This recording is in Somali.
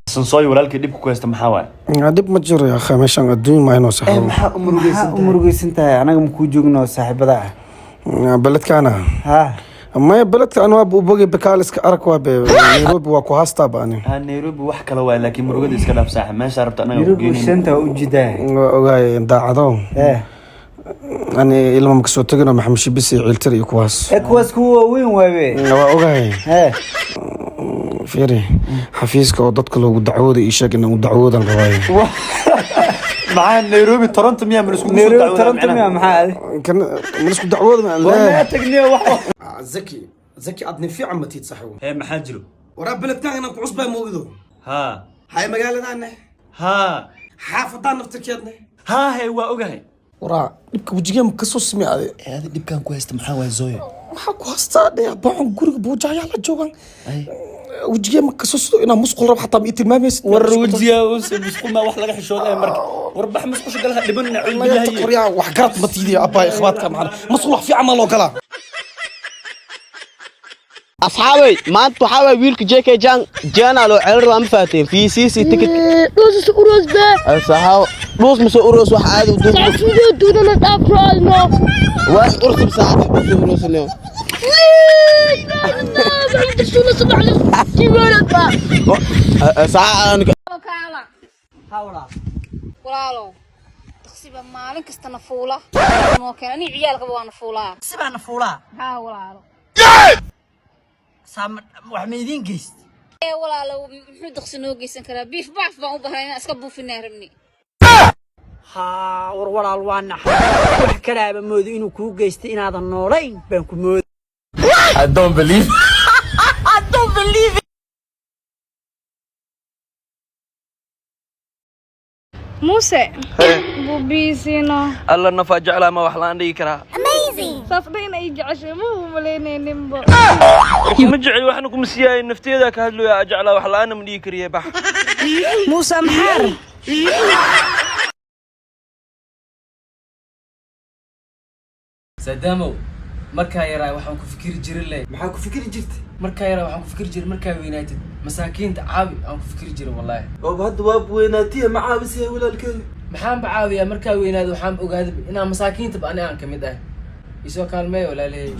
Sansooy, walaalkii, dhibka ku haysta maxaa waaye? Dhib ma jiro, ya akhi, meeshan adduun ma inoo saxo. Maxaa u Maxaa u murugaysan tahay? Anaga makuu joogno saaxiibada ah? Beledkaana? Ha. Maya, beledka an waaba ubogay, bakaaliska arag, waa be Nairobi waa ku haastaaba ani. Ha, Nairobi wax kale waaye, laakiin murugada iska dhaaf, saaxib. Meesha rabta anaga ku Nairobi geenin. Shanta waa ujeedaa. Waa ogaay, daacado. Ani ilma ma kasoo tegino, Maxamed Shibis iyo Ciiltir iyo kuwaas. Ee, kuwaas kuwa waaweyn waabe. Waa ogahay. Fiiri, xafiiska oo dadka loogu dacwooda ii sheeg, inaan u dacwoodan rabaayo. Maxaa Nairobi Toronto miyaa ma iskugu soo Nairobi dacwoodaa? Toronto Macnaha? Miya maxaa adi? Kan ma isku dacwooda ma? War tagniyo wax. Zaki, Zaki, aad nin fiican matid, saxibo. Hee, maxaa jiro? Waraa, beledkaan inaan ku cusbaa moogido. Ha. Hay, magaaladaane. Ha. Xaafadaan naftirkeedne. Ha, hee, waa ogahay. Waraa, dhibka wejigeen kasoo simi ade. Adi dhibkan ku haysta maxaa waaye, Zoya? Maxaa ku haystaa dhe, abaaxon guriga buujayaa la joogaan, wejigee ma kasoo sido inaa musqul rab, xataa ma ii tilmaamaysid. War wejiga musqul ma wax laga xishooday marka? War bax, musqusha galaha dhiban. Naga qoryaa, wax garad ma tiidiya, abbaay, ikhbaadka maxaa musqul wax fiican maa loo galaa? Asxaabay, maanta waxaa waay wiilka JK Jang Jana loo celin rabaa, ma fahateen? VCC ticket. Dhuus uros be. Saxaw, dhuus mise uros, wax caadi u duub. Sacsuudo duudana dhaafraadno. Waa ursi saacad dhuus urosno. Maxamed Rasuul sallallahu alayhi wasallam. Saacad. Kaala. Hawla. Walaalow, taqsiba maalin kasta na fuula noo keena, anii ciyaalkaba waa na fuulaa. Sibaana fuulaa? Haa, walaalo. Saama wax ma idiin geyst? Ee walaalo, muxuu daqsi noo geysan karaa? Biif baaf baan u bahnay, inaan iska buufinaa rabni. Haa, war walaal, waa naxay, wax kalaaba moodo inuu kuu geystay, inaadan noolayn baan ku mooday. I don't believe. I don't believe it. Muuse bubiisino. Alla nafaa jeclaa, ma wax laan dhigi karaa? Saas dhan ay jeceshay ma u malaynayninbo. Ma jecel, waxna kuma siiyaayo, nafteeda ka hadlooya, jeclaa, wax la'aana ma dhigi kariye, bax. Muuse Maxaar. Saadaamow, markaa yaraa waxaan ku fikiri jirin le. Maxaa ku fikiri jirtay? Markaa yaraa waxaan ku fikiri jiray, markaa weynaatid masaakiinta caawi aan ku fikiri jiray, wallaahi. Ooba hadda waa weynaatiya, ma caawisaya walaalkeeda? Maxaanba caawiyaa? Markaa weynaado waxaan ogaaday inaan masaakiintaba ani aan kamid ahay. Isoo kaalmeeya, walaalahey.